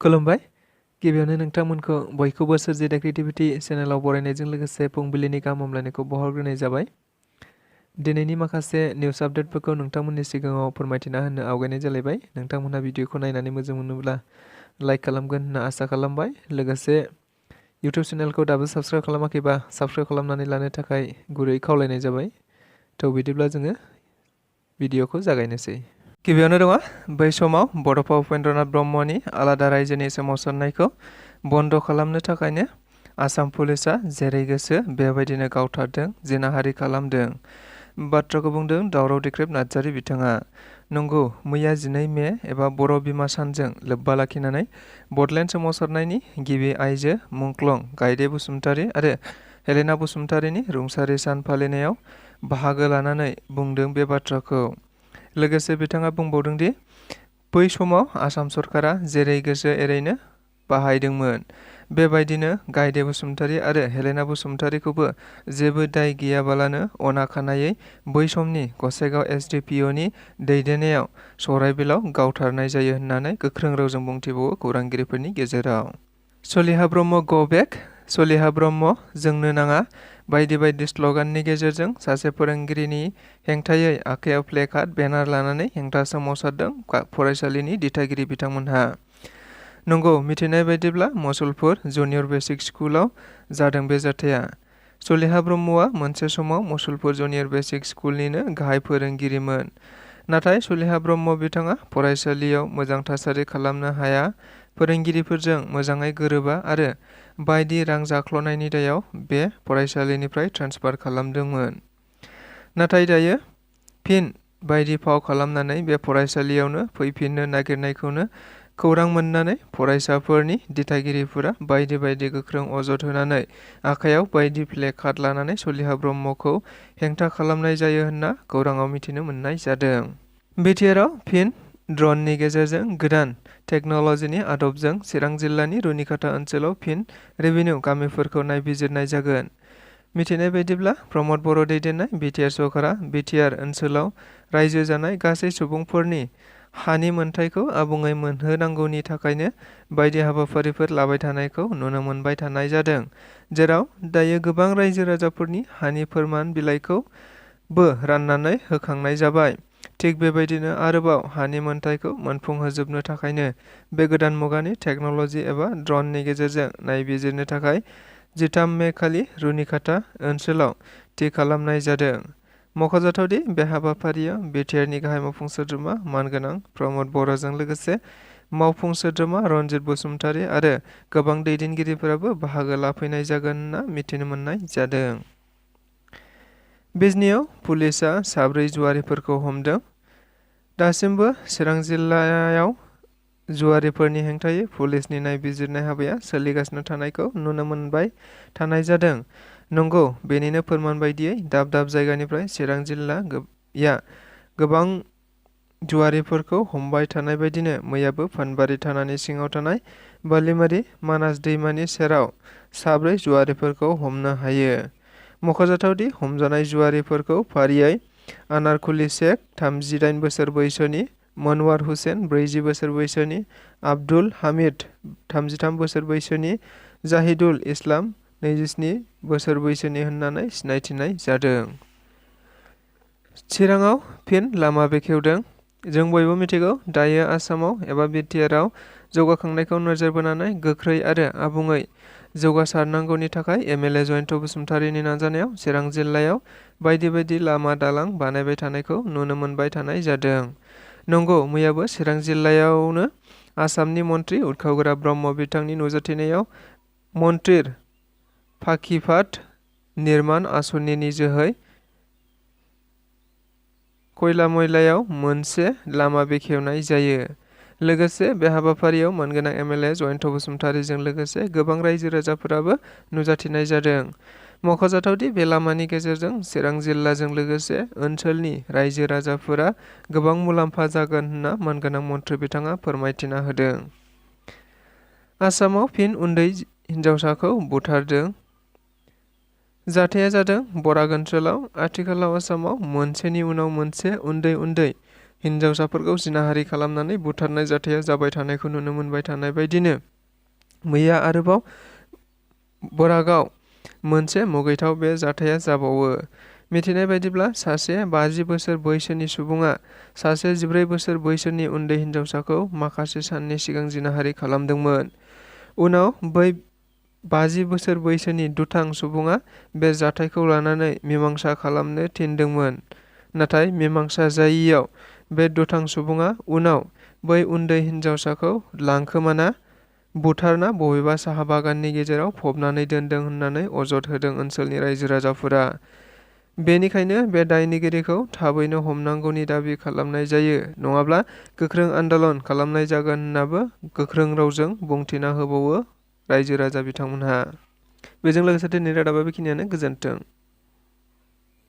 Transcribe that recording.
खुलुमबाय। गिबियावनो नोंथांमोनखौ बयखौबो सोरजिदा क्रिएटिभिटी चेनेलाव बरायनायजों लोगोसे फुंबिलिनि गाहाम हामलायनायखौ बावहरग्रोनाय जाबाय। दिनैनि माखासे निउस आपडेटफोरखौ नोंथांमोननि सिगाङाव फोरमायथिना होनो आवगायनाय जालायबाय। नोंथांमोनहा भिडिअखौ नायनानै मोजां मोनोब्ला लाइक खालामगोन होनना आसा खालामबाय। लोगोसे इउटिउब चेनेलखौ दाबो साबस्क्राइब खालामाखैबा साबस्क्राइब खालामनानै लानो थाखाय गुरै खावलायनाय जाबाय। बिदिब्ला जोङो भिडिअखौ जागायनोसै। गिबियावनो दङ बै समाव बड'फा उपेन्द्रनाथ ब्रह्मनि आलादा रायजोनि सोमावसारनायखौ बन्द' खालामनो थाखायनो आसाम पुलिसआ जेरै गोसो बेबायदिनो गावथारदों, जिनाहारि खालामदों। बाथ्राखौ बुंदों दावराव देख्रेब नार्जारि बिथाङा। नंगौ, मैया 12 मे एबा बर' बिमा सानजों लोब्बा लाखिनानै बडलेण्ड सोमावसारनायनि गिबि आइजो मुंख्लं गायदे बसुमतारी आरो हेलेना बसुमतारीनि रुंसारि सान फालिनायाव बाहागो लानानै बुंदों बे बाथ्राखौ। लोगोसे बिथाङा बुंबावदों दि बै समाव आसाम सरकारा जेरै गोसो एरैनो बाहायदोंमोन। बेबायदिनो गायदे बसुमतारी आरो हेलेना बसुमतारीखौबो जेबो दाय गैयाबालानो अनाखानायै बै समनि गसाइगाव SDPOनि दैदेननायाव सराइबिलाव गावथारनाय जायो होननानै गोख्रों रावजों बुंथिबावो खौरांगिरिफोरनि गेजेराव। सलिहा ब्रह्म गो बेक, सलिहा ब्रह्म जोंनो नाङा बायदि बायदि स्लगाननि गेजेरजों सासे फोरोंगिरिनि हेंथायै आखायाव प्लेकार्ड बेनार लानानै हेंथा सोमावसारदों फरायसालिनि दिथागिरि बिथांमोनहा। नंगौ, मिथिनाय बायदिब्ला मुसलपुर जुनियर बेसिक स्कुलाव जादों बे जाथाया। सलिहा ब्रह्मआ मोनसे समाव मुसलपुर जुनियर बेसिक स्कुलनिनो गाहाय फोरोंगिरिमोन। नाथाय सलिहा ब्रह्म बिथाङा फरायसालियाव मोजां थासारि खालामनो हाया, फोरोंगिरिफोरजों मोजाङै गोरोबा आरो बायदि रां जाख्ल'नायनि दायाव बे फरायसालिनिफ्राय ट्रेन्सफार खालामदोंमोन। नाथाय दायो फिन बायदि फाव खालामनानै बे फरायसालियावनो फैफिननो नागिरनायखौनो खौरां मोननानै फरायसाफोरनि दिथागिरिफोरा बायदि बायदि गोख्रों अजद होनानै आखायाव बायदि प्लेकार्ड लानानै सलिहा ब्रह्मखौ हेंथा खालामनाय जायो होनना खौराङाव मिथिनो मोननाय जादों। बिटिआरआव फिन ड्रननि गेजेरजों गोदान टेक्न'लजिनि आदबजों चिरां जिल्लानि रुनिकाटा ओनसोलाव फिन रेभिनिउ गामिफोरखौ नायबिजिरनाय जागोन। मिथिनाय बायदिब्ला प्रमद बर' दैदेननाय बिटिआर सरकारा बिटिआर ओनसोलाव रायजो जानाय गासै सुबुंफोरनि हानि मोनथायखौ आबुङै मोनहोनांगौनि थाखायनो बायदि हाबाफारिफोर लाबाय थानायखौ नुनो मोनबाय थानाय जादों, जेराव दायो गोबां रायजो राजाफोरनि हानि फोरमान बिलाइखौबो राननानै होखांनाय जाबाय। थिग बेबायदिनो आरोबाव हानि मोनथायखौ मोनफुंहोजोबनो थाखायनो बे गोदान मुगानि टेक्न'लजि एबा ड्रननि गेजेरजों नायबिजिरनो थाखाय 13 मे खालि रुनिकाटा ओनसोलाव थि खालामनाय जादों। मख'जाथावदि बे हाबाफारियाव बिटिआरनि गाहाय मावफुं सोद्रोमा मानगोनां प्रमद बर'जों लोगोसे मावफुं सोद्रोमा रनजित बसुमतारी आरो गोबां दैदेनगिरिफोराबो बाहागो लाफैनाय जागोन होनना मिथिनो मोननाय जादों। बिजनीआव पुलिसआ 4 जुवारिफोरखौ हमदों। दासिमबो चिरां जिल्लायाव जुवारिफोरनि हेंथायै पुलिसनि नायबिजिरनाय हाबाया सोलिगासिनो थानायखौ नुनो मोनबाय थानाय जादों। नंगौ, बेनिनो फोरमान बायदियै दाब दाब जायगानिफ्राय चिरां जिल्लाया गोबां जुवारिफोरखौ हमबाय थानाय बायदिनो मैयाबो फानबारि थानानि सिङाव थानाय बालिमारि मानास दैमानि सेराव 4 जुवारिफोरखौ हमनो हायो। मख'जाथावदि हमजानाय जुवारिफोरखौ फारियै आनारकुलि शेख 38 बोसोर बैसोनि, मनवार हुसेन 40 बोसोर बैसोनि, आब्दुल हामिद 33 बोसोर बैसोनि, जाहिदुल इस्लाम 27 बोसोर बैसोनि होननानै सिनायथिनाय जादों। चिराङाव फिन लामा बेखेवदों। जों बयबो मिथिगौ, दायो आसामाव एबा बिटिआरआव जौगाखांनायखौ नोजोर बोनानै गोख्रै आरो आबुङै जौगासारनांगौनि थाखाय एमएलए जयन्त बसुमतारीनि नाजानायाव चिरां जिल्लायाव बायदि बायदि लामा दालां बानायबाय थानायखौ नुनो मोनबाय थानाय जादों। नंगौ, मैयाबो चिरां जिल्लायावनो आसामनि मन्त्रि उर्खावगोरा ब्रह्म बिथांनि नुजाथिनायाव मन्त्रिर फाखिफाट निर्मान आसनिनि जोहै खयलामयलायाव मोनसे लामा बेखेवनाय जायो। लोगोसे बे हाबाफारियाव मानगोनां एमएलए जयन्त बसुमतारीजों लोगोसे गोबां रायजो राजाफोराबो नुजाथिनाय जादों। मख'जाथावदि बे लामानि गेजेरजों चिरां जिल्लाजों लोगोसे ओनसोलनि रायजो राजाफोरा गोबां मुलाम्फा जागोन होनना मानगोनां मन्त्रि बिथाङा फोरमायथिना होदों। आसामाव फिन उन्दै हिनजावसाखौ बुथारदों। जाथाया जादों बराग ओनसोलाव। आथिखालाव आसामाव मोनसेनि उनाव मोनसे उन्दै हिनजावसाफोरखौ जिनाहारि खालामनानै बुथारनाय जाथाया जाबाय थानायखौ नुनो मोनबाय थानाय बायदिनो मैया आरोबाव बरागाव मोनसे मुगैथाव बे जाथाया जाबावो। मिथिनाय बायदिब्ला सासे 50 बोसोर बैसोनि सुबुङा सासे 14 बोसोर बैसोनि उन्दै हिनजावसाखौ माखासे साननि सिगां जिनाहारि खालामदोंमोन। उनाव बै 50 बोसोर बैसोनि दुथां सुबुङा बे जाथायखौ लानानै मीमांसा खालामनो थिनदोंमोन। नाथाय मीमांसा जायियाव बे दुथां सुबुङा उनाव बै उन्दै हिनजावसाखौ लांखोमाना बुथारना बबेबा साहा बागाननि गेजेराव फबनानै दोनदों होननानै अजद होदों ओनसोलनि रायजो राजाफोरा। बेनिखायनो बे दायनिगिरिखौ थाबैनो हमनांगौनि दाबि खालामनाय जायो, नङाब्ला गोख्रों आन्दोलन खालामनाय जागोन होननाबो गोख्रों रावजों बुंथिना होबावो रायजो राजा बिथांमोनहा। बेजों लोगोसे दिनैनि रादाबा बेखिनियानो। गोजोन्थों।